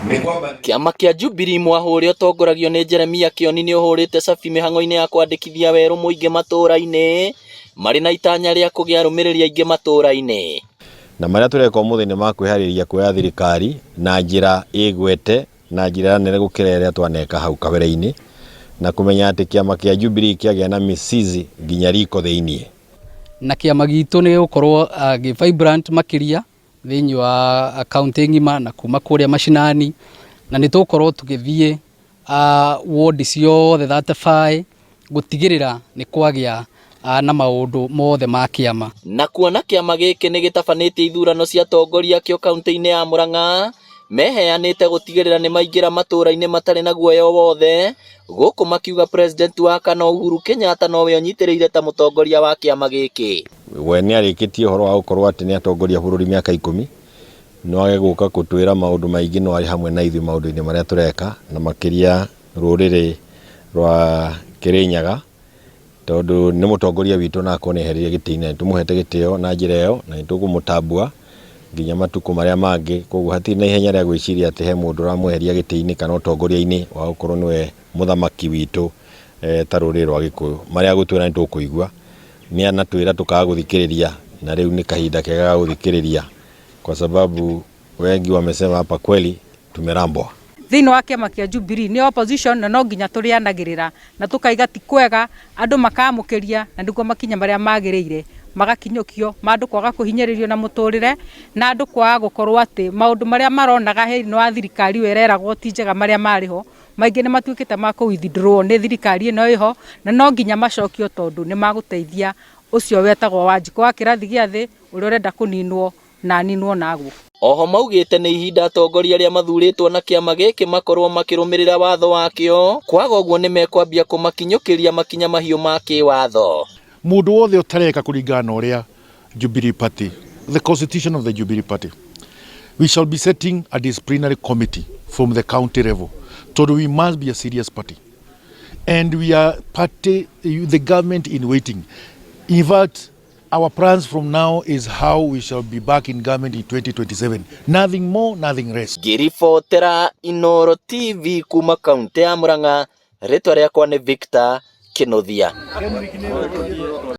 Kĩama kĩa Jubilee mwahũ ũrĩa ũtongoragio nĩ Jeremiah Kĩoni nĩ ũhũrĩte cabi mĩhang'o-inĩ ya kwandĩkithia werũ mũingĩ matũra-inĩ marĩ na itanya rĩa kũgĩa arũmĩrĩri aingĩ matũra-inĩ. Na marĩa tũreka ũmũthĩ nĩ makwĩharĩria kuoya thirikari na njĩra ĩgwete na njĩra nene gũkĩra ĩrĩa twaneka hau kabere-inĩ, na kũmenya atĩ kĩama kĩa Jubilee kĩagĩa na mĩzizi nginya riko thĩiniĩ. Na kĩama gitũ nĩ gĩgũkorwo gĩ vibrant makĩria thĩinĩ wa kaunti ng'ima na kuma kũrĩa macinani, na nĩ tũgũkorwo tũgĩthiĩ ward ciothe 35 gũtigĩrĩra nĩ kwagĩa na maũndũ mothe ma kĩama. Na kuona kĩama gĩkĩ nĩ gĩtabanĩtie ithurano cia atongoria akĩo kaunti-inĩ ya Murang'a, meheanĩte gũtigĩrĩra nĩ maingĩra matũra-inĩ matarĩ na guoya o wothe, gũkũ makiuga president wa kana Uhuru Kenyatta nowe ũnyitĩrĩire ta mũtongoria wa kĩama gĩkĩ. We nĩ arĩkĩtie ũhoro wa gũkorwo atĩ nĩ atongoria bũrũri mĩaka 10, no age gũka gũtwĩra maũndũ maingĩ, no arĩ hamwe na ithuĩ maũndũ-inĩ marĩa tũreka, na makĩria rũrĩrĩ rwa Kĩrĩnyaga, tondũ nĩ mũtongoria witũ na akorwo nĩ ehereirio gĩtĩ-inĩ, nĩ tũmũhete gĩtĩo na njĩra ĩyo na nĩ tũkũmũtambua nginya matukũ marĩa mangĩ. Koguo hatirĩ na ihenya rĩa gwĩciria atĩ he mũndũ ũramweheria gĩtĩ-inĩ kana ũtongoria-inĩ wa gũkorwo nĩwe mũthamaki witũ ta rũrĩrĩ rwa Gĩkũyũ. Marĩa agũtwĩra nĩ tũkũigua, nĩ anatwĩra tũkaga gũthikĩrĩria, na rĩu nĩ kahinda kega ga gũthikĩrĩria, kwa sababu wengi wamesema hapa kweli tumerambwa. Thĩinĩ wa kĩama kĩa Jubilee nĩ opposition, na no nginya tũrĩanagĩrĩra na tũkaiga ti kwega andũ makamũkĩria, na nĩguo makinya marĩa magĩrĩire magakinyũkio ma andũ kwaga kũhinyĩrĩrio na mũtũrĩre, na andũ kwaga gũkorwo atĩ maũndũ marĩa maronaga thĩinĩ wa thirikari ĩyo ĩreragwo ti njega, marĩa marĩ ho maingĩ nĩ matuĩkĩte ma kũ withdraw nĩ thirikari ĩno ĩho, na no nginya macokio tondũ nĩ magũteithia ũcio wetagwo Wanjikũ wa kĩrathi gĩa thĩ ũrĩa ũrenda kũninwo na aninwo nagwo. Oho maugĩte nĩ ihinda atongoria arĩa mathurĩtwo na kĩama gĩkĩ makorwo makĩrũmĩrĩra watho wakĩo, kwaga ũguo nĩ mekwambia kũmakinyũkĩria makinya mahiũ ma kĩwatho. Mũndũ wothe ũtareka kũringana na ũrĩa Jubilee Party, the constitution of the Jubilee Party, we shall be setting a disciplinary committee from the county level, tondũ we must be a serious party and we are party the government in waiting. In fact, our plans from now is how we shall be back in government in 2027, nothing more, nothing less. Ngĩribotera Inooro TV kuma kaunti ya Murang'a, rĩtwa rĩakwa nĩ Victor Kinuthia.